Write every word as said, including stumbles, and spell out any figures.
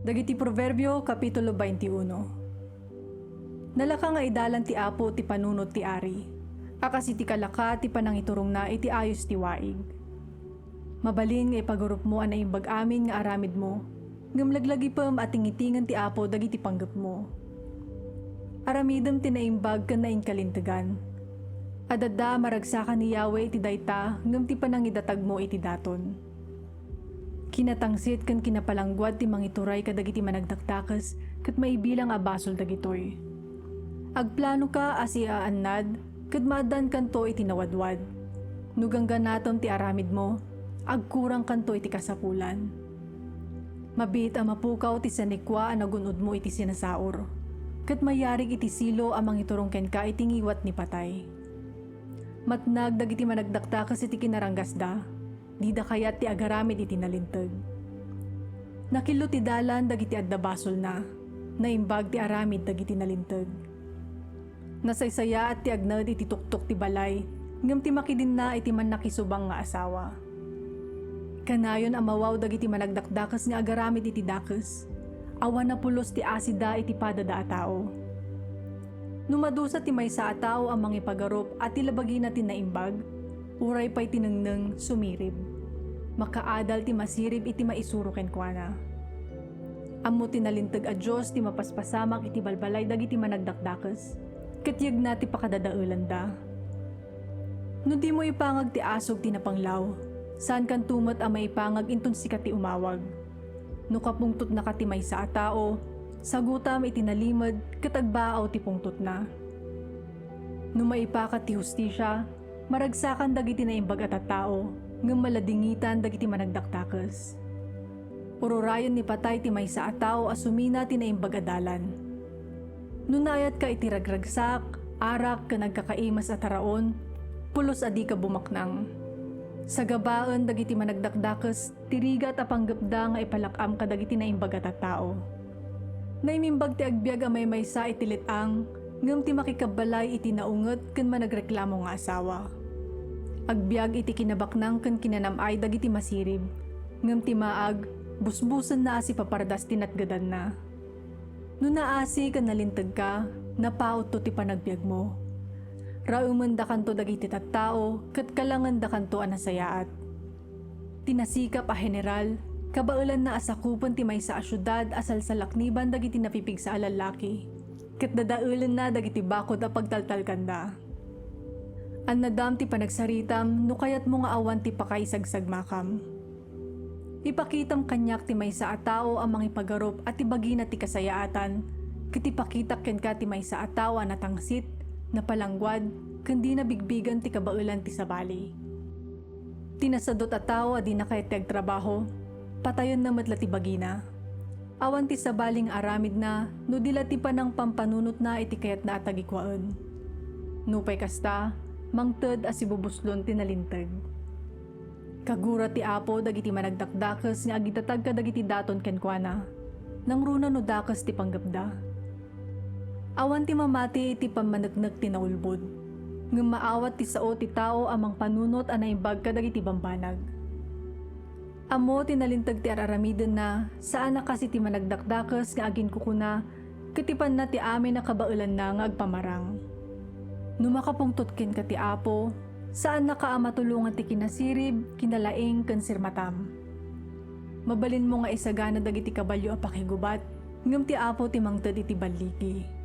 Dagiti Proverbio, Kapitulo twenty-uno. Nalaka nga idalan ti Apo ti panunot ti ari, a kas iti kalaka ti panangiturongna iti ayos ti waig. Mabalin nga ipagarupmo a naimbag amin nga aramidmo, ngem laglagipem a tingitingen ti Apo dagiti panggepmo. Aramidem ti naimbag ken nainkalintegan. Adda a maragsakan ni Yahweh iti dayta ngem ti panangidatagmo iti daton. Kinatangsit ken kinapalangguad ti mangituray kadagiti managdakdakes ket maibilang a basol dagitoy. Agplanoka a siaannad ket maaddankanto iti nawadwad. No gangganatem ti aramidmo, agkurangkanto iti kasapulan. Mabiit a mapukaw ti sanikua a nagun-odmo iti sinasaur, ket mayarig iti Silo a mangiturong kenka iti ngiwat ni patay. Matnag dagiti managdakdakes iti kinaranggasda, dida kayat ti agaramid iti nalinteg. Nakillo ti dalan dagiti adda basolna, naimbag ti aramid dagiti nalinteg. Nasaysayaat ti agnaed iti tuktok ti balay, ngem ti makidinna iti mannakisubang nga asawa. Kanayon a mawaw dagiti managdakdakes nga agaramid iti dakes, awan a pulos ti asida iti padada a tao. No madusa ti maysa a tao a mangipagarup a ti labagina ti naimbag, uray pay tinengneng sumirib. Makaadal ti masirib iti maisuro kenkuana. Ammo ti nalinteg a Dios ti mapaspasamak iti balbalay dagiti managdakdakes, ket yegna ti pakadadaelanda. No dimo ipangag ti asug ti napanglaw, saankanto met a maipangag inton sika ti umawag. No kapungtotnaka ti maysa a tao, sagutam iti nalimed ket agbaaw ti pungtotna. No maipakat ti hustisia, maragsakan dagiti naimbag a tattao, ngem maladingitan dagiti managdakdakes. Ururayen ni patay ti maysa a tao a sumina ti naimbag a dalan. No naayatka iti ragragsak, arak, ken agkakaimas a taraon, pulos a dika bumaknang. Sagabaen dagiti managdakdakes ti rigat a panggepda nga ipalak-am kadagiti naimbag a tattao. Naimimbag ti agbiag a maymaysa iti let-ang, ngem ti makikabbalay iti naunget ken managreklamo nga asawa. Agbiag iti kinabaknang ken kinanam-ay dagiti masirib, ngem ti maag, busbusenna a sipapardas ti natgedanna. No naasi ken nalintegka, napautto ti panagbiagmo. Raemendakanto dagiti tattao, ket kalangendakanto a nasayaat. Ti nasikap a general, kabaelanna a sakupen ti maysa a siudad a salsalakniban dagiti napipigsa a lallaki, ket dadaelenna dagiti bakud a pagtaltalkanda. Annadam ti panagsaritam no kayatmo nga awan ti pakaisagsagmakam. Ipakitam kaniak ti maysa a tao a mangipagarup a ti bagina ti kasayaatan, ket ipakitak kenka ti maysa a tao a natangsit, napalangguad, ken di nabigbigen ti kabaelan ti sabali. Ti nasadut a tao a dina kayat ti agtrabaho, patayenna met la ti bagina. Awan ti sabali nga aramidna no di la ti panangpampanunotna iti kayatna a tagikuaen. Nupay kasta, mangted a sibubuslon ti nalinteg. Kagura ti Apo dagiti managdakdakes nga agitatag kadagiti daton kenkuana. Nangruna no dakes ti panggepda. Awan ti mamati iti pammaneknek ti naulbod, ngem maawat ti sao ti tao a mangpanunot a naimbag kadagiti bambanag. Ammo ti nalinteg ti ar-aramidenna, saan a kas iti managdakdakes nga aginkukuna, ket ipanna ti amin a kabaelanna nga agpamarang. No makapungtot kenka ti Apo, saannaka a matulongan ti kinasirib, kinalaing, ken sirmatam. Mabalinmo nga isagana dagiti kabalio a pakigubat, ngem ti Apo ti mangted iti balligi.